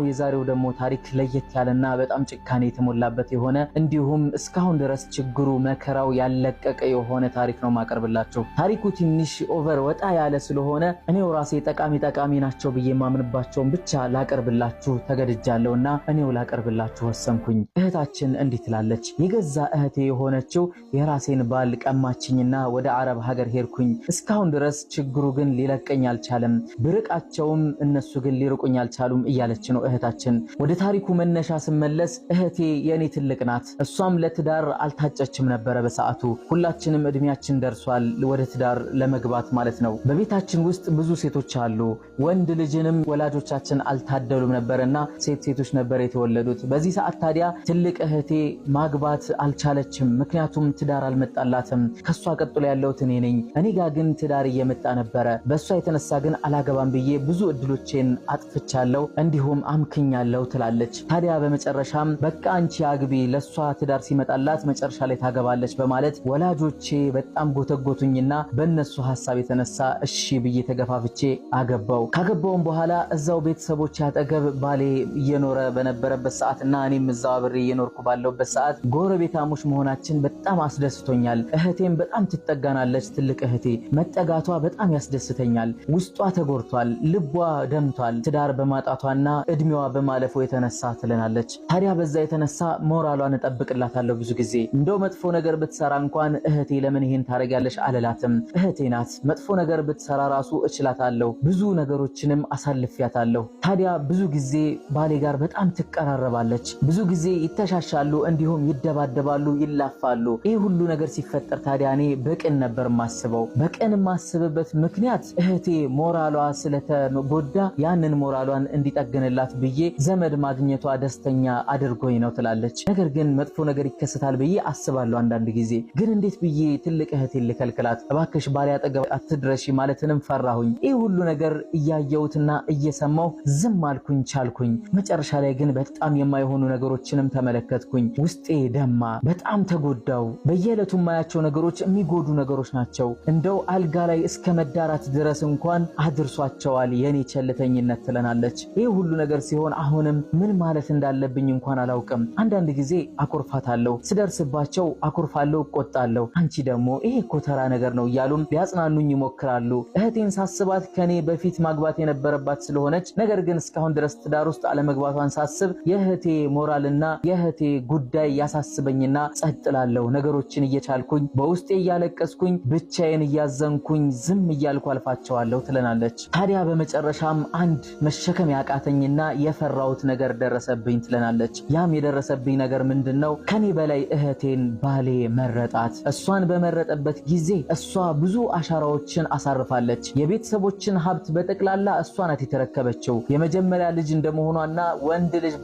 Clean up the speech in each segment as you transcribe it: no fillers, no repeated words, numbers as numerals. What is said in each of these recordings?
የዛሬው ደግሞ ታሪክ ለየት ያለና በጣም ጭካኔ የተሞላበት የሆነ እንዲሁም እስካሁን ድረስ ችግሩ መከራው ያለቀቀ የሆነ ታሪክ ነው ማቀርብላችሁ። ታሪኩ ትንሽ over ወጣ ያለ ስለሆነ እኔው ራሴ ጠቃሚ ጠቃሚ ናቸው ብዬ የማምንባቸውን ብቻ ላቀርብላችሁ ተገድጃለሁና እኔው ላቀርብላችሁ ወሰንኩኝ። እህታችን እንዲህ ትላለች። የገዛ እህቴ የሆነችው የራሴን ባል ቀማችኝና ወደ አረብ ሀገር ሄድኩኝ። እስካሁን ድረስ ችግሩ ግን ሊለቀኝ አልቻለም። ብርቃቸውም እነሱ ግን ሊርቁኝ አልቻሉም እያለች ነው እህታችን። ወደ ታሪኩ መነሻ ስመለስ እህቴ የኔ ትልቅ ናት። እሷም ለትዳር አልታጨችም ነበረ በሰዓቱ። ሁላችንም እድሜያችን ደርሷል ወደ ትዳር ለመግባት ማለት ነው። በቤታችን ውስጥ ብዙ ሴቶች አሉ። ወንድ ልጅንም ወላጆቻችን አልታደሉም ነበርና ሴቶች ነበር የተወለዱት። በዚህ ሰዓት ታዲያ ትልቅ እህቴ ማግባት አልቻለችም። ምክንያቱም ትዳር አልመጣላትም። ከሷ ቀጥሎ ያለሁት እኔ ነኝ። እኔ ጋር ግን ትዳር እየመጣ ነበረ። በሷ የተነሳ ግን አላገባም ብዬ ብዙ እድሎቼን አጥፍቻለሁ፣ እንዲሁም አምክኛለሁ ትላለች። ታዲያ በመጨረሻም በቃ አንቺ አግቢ፣ ለሷ ትዳር ሲመጣላት መጨረሻ ላይ ታገባለች በማለት ወላጆቼ በጣም ጎተጎቱኝና በእነሱ ሀሳብ የተነሳ እሺ ብዬ ተገፋፍቼ አገባው። ካገባውም በኋላ እዛው ቤተሰቦች አጠገብ ባሌ እየኖረ በነበረበት ሰዓት እና እኔም እዛው አብሬ እየኖርኩ ባለሁበት ሰዓት ጎረቤታሞች መሆናችን በጣም አስደስቶኛል። እህቴም በጣም ትጠጋናለች። ትልቅ እህቴ መጠጋቷ በጣም ያስደስተኛል። ውስጧ ተጎድቷል፣ ልቧ ደምቷል፣ ትዳር በማጣቷና እድሜዋ በማለፉ የተነሳ ትለናለች። ታዲያ በዛ የተነሳ ሞራሏን እጠብቅላታለሁ። ብዙ ጊዜ እንደው መጥፎ ነገር ብትሰራ እንኳን እህቴ ለምን ይሄን ታደርጊያለሽ አልላትም። እህቴ ናት። መጥፎ ነገር ብትሰራ ራሱ እችላታለሁ። ብዙ ነገሮችንም አሳልፊያታለሁ። ታዲያ ብዙ ጊዜ ባሌ ጋር በጣም ትቀራረባለች። ብዙ ጊዜ ይተሻሻሉ፣ እንዲሁም ይደባደባሉ፣ ይላፋሉ። ይህ ሁሉ ነገር ሲፈጠር ታዲያ እኔ በቅን ነበር ማስበው። በቅን ማስብበት ምክንያት እህቴ ሞራሏ ስለተጎዳ ያንን ሞራሏን እንዲጠግንላት ብዬ ዘመድ ማግኘቷ ደስተኛ አድርጎኝ ነው ትላለች። ነገር ግን መጥፎ ነገር ይከሰታል ብዬ አስባለሁ አንዳንድ ጊዜ። ግን እንዴት ብዬ ትልቅ እህቴ ልከልክላት? እባክሽ ባሌ አጠገብ አትድረሺ ማለትንም ፈራሁኝ። ይህ ሁሉ ነገር እያየሁትና እየሰማሁ ዝም አልኩኝ፣ ቻልኩኝ። መጨረሻ ላይ ግን በጣም የማይሆኑ ነገሮችንም ተመለከትኩኝ። ውስጤ ደማ፣ በጣም ተጎዳው። በየዕለቱ የማያቸው ነገሮች የሚጎዱ ነገሮች ናቸው። እንደው አልጋ ላይ እስከ መዳራት ድረስ እንኳን አድርሷቸዋል የኔ ቸልተኝነት ትለናለች። ይህ ሁሉ ነገር ሲሆን አሁንም ምን ማለት እንዳለብኝ እንኳን አላውቅም። አንዳንድ ጊዜ አኮርፋታለሁ፣ ስደርስባቸው አኮርፋለሁ፣ እቆጣለሁ። አንቺ ደግሞ ይሄ እኮ ተራ ነገር ነው እያሉም ሊያጽናኑኝ ይሞክራሉ። እህቴን ሳስባት ከኔ በፊት ማግባት የነበረባት ስለሆነች ነገር ግን እስካሁን ድረስ ትዳር ውስጥ አለመግባቷን ሳስብ የእህቴ ሞራልና የእህቴ ጉዳይ ያሳስበኝና ጸጥ እላለሁ። ነገሮችን እየቻልኩኝ በውስጤ እያለቀስኩኝ ብቻዬን እያዘንኩኝ ዝም እያልኩ አልፋቸዋለሁ ትለናለች። ታዲያ በመጨረሻም አንድ መሸከም ያቃተኝና የፈራሁት ነገር ደረሰብኝ ትለናለች። ያም የደረሰብኝ ነገር ምንድን ነው? ከኔ በላይ እህቴን ባሌ መረጣት። እሷን በመረጠበት ጊዜ እሷ ብዙ አሻራዎችን አሳርፋለች። የቤተሰቦችን ሀብት በጠቅላላ እሷ ናት የተረከበችው። የመጀመሪያ ልጅ እንደመሆኗና ወንድ ልጅ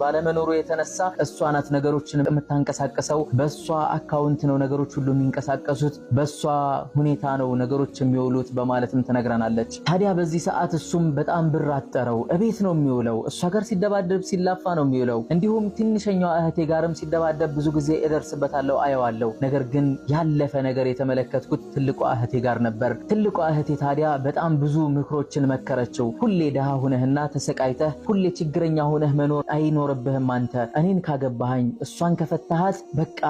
ባለመኖሩ የተነሳ እሷ ናት ነገሮችን የምታንቀሳቀሰው። በእሷ account ነው ነገሮች ሁሉ የሚንቀሳቀሱት፣ በእሷ ሁኔታ ነው ነገሮች የሚውሉት በማለትም ትነግረናለች። ታዲያ በዚህ ሰዓት እሱም በጣም ብር አጠረው። እቤት ነው የሚውለው። እሷ ጋር ሲደባደብ ሲላፋ ነው የሚውለው። እንዲሁም ትንሸኛዋ እህቴ ጋርም ሲደባደብ ብዙ ጊዜ እደርስበታለሁ፣ አየዋለሁ። ነገር ግን ያለፈ ነገር የተመለከትኩት ትልቋ እህቴ ጋር ነበር። ትልቋ እህቴ ታዲያ በጣም ብዙ ምክሮችን መከረችው። ሁሌ ድሃ ሁነህና ተሰቃይተህ ሁሌ ችግረኛ ሁነህ መኖር አይኖርብህም። አንተ እኔን ካገባኸኝ እሷን ከፈታሃት በቃ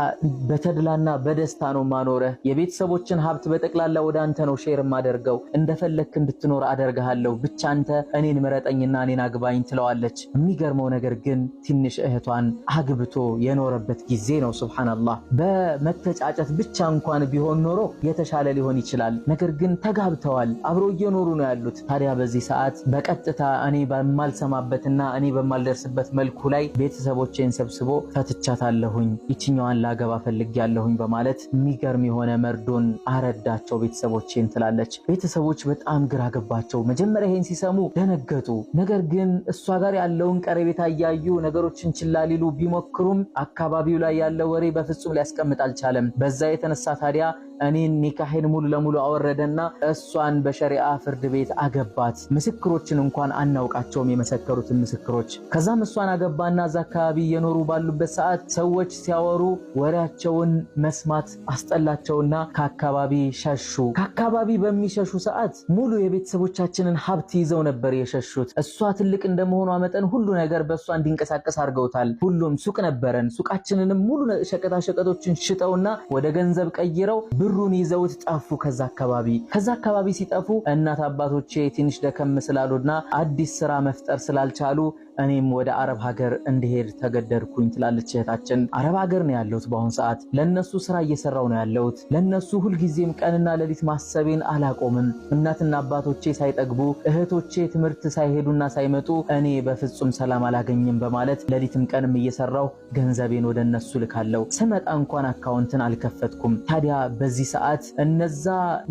በተድላና በደስታ ነው ማኖረህ። የቤተሰቦችን ሀብት በጠቅላላ ወደ አንተ ነው share ማደርገው። እንደፈለክ እንድትኖር አደርግሃለሁ። ብቻ አንተ እኔን ምረጠኝና እኔን አግባኝ ትለዋለች። የሚገርመው ነገር ግን ትንሽ እህቷን አግብቶ የኖረበት ጊዜ ነው። ሱብሃነላህ። በመተጫጨት ብቻ እንኳን ቢሆን ኖሮ የተሻለ ሊሆን ይችላል። ነገር ግን ተጋብተዋል፣ አብረው እየኖሩ ነው ያሉት። ታዲያ በዚህ ሰዓት በቀጥታ እኔ በማልሰማበትና እኔ በማልደርስበት መልኩ ላይ ቤተሰቦቼን ሰብስቦ ፈትቻታለሁኝ፣ ይችኛዋን ላገባ ፈልጌያለሁኝ በማለት የሚገርም የሆነ መርዶን አረዳቸው ቤተሰቦቼን ትላለች። ቤተሰቦች በጣም ግራ ገባቸው። መጀመሪያ ይሄን ሲሰሙ ደነገጡ። ነገር ግን እሷ ጋር ያለውን ቀረቤታ እያዩ ነገሮችን ችላ ሊሉ ቢሞክሩም አካባቢው ላይ ያለው ወሬ በፍጹም ሊያስቀምጥ አልቻለም። በዛ የተነሳ ታዲያ እኔን ኒካሄን ሙሉ ለሙሉ አወረደና እሷን በሸሪዓ ፍርድ ቤት አገባት። ምስክሮችን እንኳን አናውቃቸውም የመሰከሩትን ምስክሮች። ከዛም እሷን አገባና እዛ አካባቢ እየኖሩ ባሉበት ሰዓት ሰዎች ሲያወሩ ወሬያቸውን መስማት አስጠላቸውና ከአካባቢ ሸሹ። ከአካባቢ በሚሸሹ ሰዓት ሙሉ የቤተሰቦቻችንን ሀብት ይዘው ነበር የሸሹት። እሷ ትልቅ እንደመሆኗ መጠን ሁሉ ነገር በእሷ እንዲንቀሳቀስ አድርገውታል። ሁሉም ሱቅ ነበረን። ሱቃችንንም ሙሉ ሸቀጣሸቀጦችን ሽጠውና ወደ ገንዘብ ቀይረው ብሩን ይዘውት ጠፉ ከዛ አካባቢ። ከዛ አካባቢ ሲጠፉ እናት አባቶቼ ትንሽ ደከም ስላሉና አዲስ ስራ መፍጠር ስላልቻሉ እኔም ወደ አረብ ሀገር እንድሄድ ተገደድኩኝ ትላለች እህታችን። አረብ ሀገር ነው ያለሁት በአሁን ሰዓት። ለነሱ ስራ እየሰራው ነው ያለሁት። ለነሱ ሁልጊዜም ቀንና ሌሊት ማሰቤን አላቆምም። እናትና አባቶቼ ሳይጠግቡ፣ እህቶቼ ትምህርት ሳይሄዱና ሳይመጡ እኔ በፍጹም ሰላም አላገኝም በማለት ሌሊትም ቀንም እየሰራው ገንዘቤን ወደ እነሱ ልካለው። ስመጣ እንኳን አካውንትን አልከፈትኩም። ታዲያ በዚህ ሰዓት እነዛ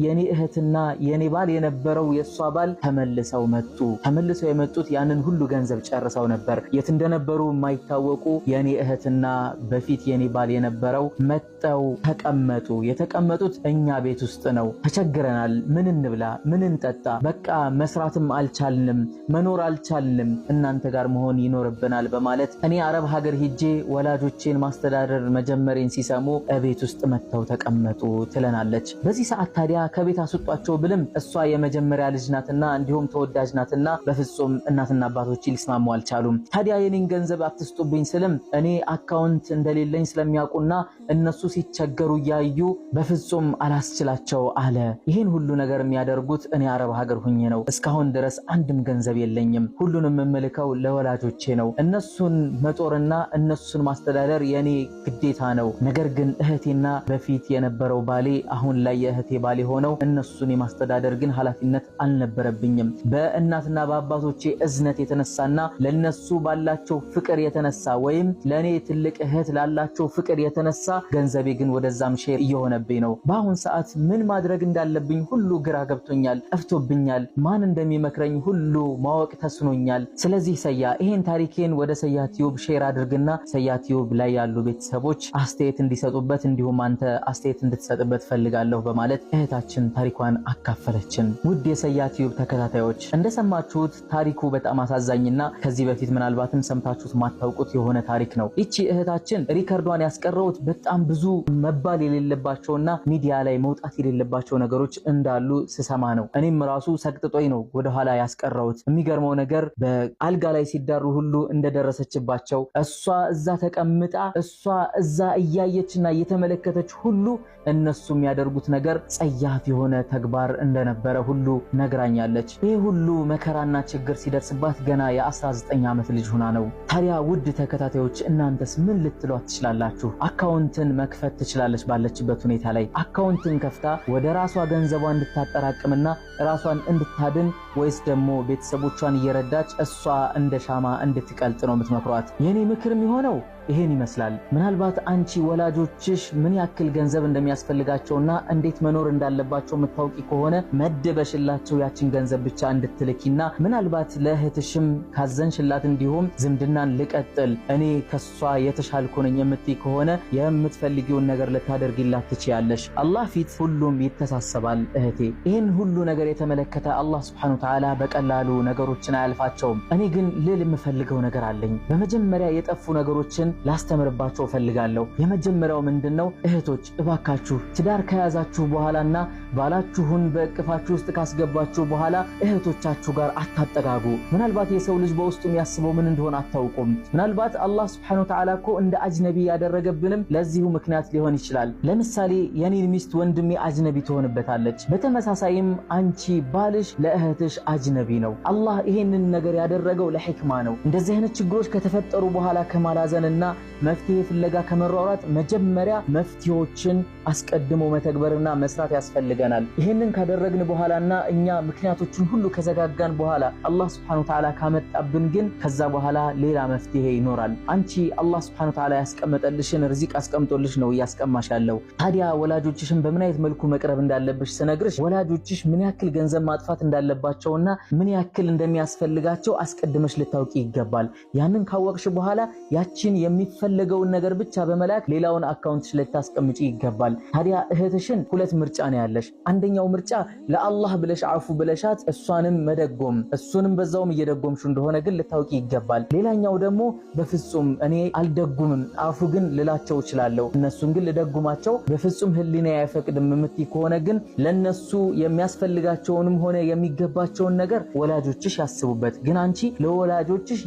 የኔ እህትና የኔ ባል የነበረው የሷ ባል ተመልሰው መጡ። ተመልሰው የመጡት ያንን ሁሉ ገንዘብ ጨርሰው ነበር። የት እንደነበሩ የማይታወቁ የኔ እህትና በፊት የኔ ባል የነበረው መጠው ተቀመጡ። የተቀመጡት እኛ ቤት ውስጥ ነው። ተቸግረናል። ምን እንብላ? ምን እንጠጣ? በቃ መስራትም አልቻልንም፣ መኖር አልቻልንም። እናንተ ጋር መሆን ይኖርብናል በማለት እኔ አረብ ሀገር ሂጄ ወላጆቼን ማስተዳደር መጀመሬን ሲሰሙ እቤት ውስጥ መጥተው ተቀመጡ ትለናለች። በዚህ ሰዓት ታዲያ ከቤት አስወጧቸው ብልም እሷ የመጀመሪያ ልጅ ናትና እንዲሁም ተወዳጅ ናትና በፍጹም እናትና አባቶች ሊስማሙ አልቻሉም። ታዲያ የኔን ገንዘብ አትስጡብኝ ስልም እኔ አካውንት እንደሌለኝ ስለሚያውቁና እነሱ ሲቸገሩ እያዩ በፍጹም አላስችላቸው አለ። ይህን ሁሉ ነገር የሚያደርጉት እኔ አረብ ሀገር ሁኜ ነው። እስካሁን ድረስ አንድም ገንዘብ የለኝም። ሁሉንም የምልከው ለወላጆቼ ነው። እነሱን መጦርና እነሱን ማስተዳደር የኔ ግዴታ ነው። ነገር ግን እህቴና በፊት የነበረው ባሌ አሁን ላይ የእህቴ ባሌ ሆነው እነሱን የማስተዳደር ግን ኃላፊነት አልነበረብኝም። በእናትና በአባቶቼ እዝነት የተነሳና ለነሱ ባላቸው ፍቅር የተነሳ ወይም ለኔ ትልቅ እህት ላላቸው ፍቅር የተነሳ ገንዘቤ ግን ወደዛም share እየሆነብኝ ነው። በአሁን ሰዓት ምን ማድረግ እንዳለብኝ ሁሉ ግራ ገብቶኛል፣ ጠፍቶብኛል። ማን እንደሚመክረኝ ሁሉ ማወቅ ተስኖኛል። ስለዚህ ሰያ ይሄን ታሪኬን ወደ ሰያ ቲዩብ share አድርግና ሰያ ቲዩብ ላይ ያሉ ቤተሰቦች አስተያየት እንዲሰጡበት እንዲሁም አንተ አስተያየት እንድትሰጥበት ፈልጋለሁ በማለት እህታችን ታሪኳን አካፈለችን። ውድ የሰያ ቲዩብ ተከታታዮች እንደሰማችሁት ታሪኩ በጣም አሳዛኝና ከዚህ በፊት ምናልባትም ሰምታችሁት ማታውቁት የሆነ ታሪክ ነው። ይቺ እህታችን record ዷን ያስቀረውት በጣም ብዙ መባል የሌለባቸውና ሚዲያ ላይ መውጣት የሌለባቸው ነገሮች እንዳሉ ስሰማ ነው። እኔም ራሱ ሰቅጥጦኝ ነው ወደኋላ ያስቀረውት። የሚገርመው ነገር በአልጋ ላይ ሲዳሩ ሁሉ እንደደረሰችባቸው እሷ እዛ ተቀምጣ እሷ እዛ እያየችና እየተመለከተች ሁሉ እነሱ የሚያደርጉት ነገር ጸያፍ የሆነ ተግባር እንደነበረ ሁሉ ነግራኛለች። ይህ ሁሉ መከራና ችግር ሲደርስባት ገና የ19 ዓመት ልጅ ሆና ነው። ታዲያ ውድ ተከታታዮች እናንተስ ምን ልትሏት ትችላላችሁ? አካውንትን መክፈት ትችላለች ባለችበት ሁኔታ ላይ አካውንትን ከፍታ ወደ ራሷ ገንዘቧን እንድታጠራቅምና ራሷን እንድታድን ወይስ ደግሞ ቤተሰቦቿን እየረዳች እሷ እንደ ሻማ እንድትቀልጥ ነው የምትመክሯት? የኔ ምክር የሚሆነው ይሄን ይመስላል። ምናልባት አንቺ ወላጆችሽ ምን ያክል ገንዘብ እንደሚያስፈልጋቸውና እንዴት መኖር እንዳለባቸው የምታውቂ ከሆነ መድበሽላቸው ያችን ገንዘብ ብቻ እንድትልኪና ምናልባት ለእህትሽም ካዘንሽላት እንዲሁም ዝምድናን ልቀጥል እኔ ከሷ የተሻልኩ ነኝ የምትይ ከሆነ የምትፈልጊውን ነገር ልታደርጊላት ትችያለሽ። አላህ ፊት ሁሉም ይተሳሰባል እህቴ። ይህን ሁሉ ነገር የተመለከተ አላህ ሱብሓነሁ ወተዓላ በቀላሉ ነገሮችን አያልፋቸውም። እኔ ግን ልል የምፈልገው ነገር አለኝ። በመጀመሪያ የጠፉ ነገሮችን ላስተምርባቸው ፈልጋለሁ። የመጀመሪያው ምንድነው? እህቶች እባካችሁ ትዳር ከያዛችሁ በኋላና ባላችሁን በእቅፋችሁ ውስጥ ካስገባችሁ በኋላ እህቶቻችሁ ጋር አታጠጋጉ። ምናልባት የሰው ልጅ በውስጡ የሚያስበው ምን እንደሆነ አታውቁም። ምናልባት አላህ ሱብሓነሁ ወተዓላ እኮ እንደ አጅነቢ ያደረገብንም ለዚሁ ምክንያት ሊሆን ይችላል። ለምሳሌ የኔን ሚስት ወንድሜ አጅነቢ ትሆንበታለች። በተመሳሳይም አንቺ ባልሽ ለእህትሽ አጅነቢ ነው። አላህ ይሄንን ነገር ያደረገው ለሕክማ ነው። እንደዚህ አይነት ችግሮች ከተፈጠሩ በኋላ ከማላዘንና መፍትሄ ፍለጋ ከመሯሯጥ መጀመሪያ መፍትሄዎችን አስቀድሞ መተግበርና መስራት ያስፈልገናል። ይሄንን ካደረግን በኋላና እኛ ምክንያቶችን ሁሉ ከዘጋጋን በኋላ አላህ Subhanahu Wa Ta'ala ካመጣብን ግን ከዛ በኋላ ሌላ መፍትሄ ይኖራል። አንቺ አላህ Subhanahu Wa Ta'ala ያስቀመጠልሽን ርዚቅ አስቀምጦልሽ ነው እያስቀማሽ ያለው። ታዲያ ወላጆችሽን በምን አይነት መልኩ መቅረብ እንዳለብሽ ስነግርሽ ወላጆችሽ ምን ያክል ገንዘብ ማጥፋት እንዳለባቸውና ምን ያክል እንደሚያስፈልጋቸው አስቀድመሽ ልታውቂ ይገባል። ያንን ካወቅሽ በኋላ ያችን የሚፈለገውን ነገር ብቻ በመላክ ሌላውን account ሽ ላይ ታስቀምጪ ይገባል። ታዲያ እህትሽን ሁለት ምርጫ ነው ያለሽ። አንደኛው ምርጫ ለአላህ ብለሽ አፉ ብለሻት እሷንም መደጎም እሱንም በዛውም እየደጎምሽ እንደሆነ ግን ልታውቂ ይገባል። ሌላኛው ደግሞ በፍጹም እኔ አልደጉምም፣ አፉ ግን ልላቸው እችላለሁ፣ እነሱን ግን ልደጉማቸው በፍጹም ህሊና አይፈቅድም የምትይ ከሆነ ግን ለነሱ የሚያስፈልጋቸውንም ሆነ የሚገባቸውን ነገር ወላጆችሽ ያስቡበት። ግን አንቺ ለወላጆችሽ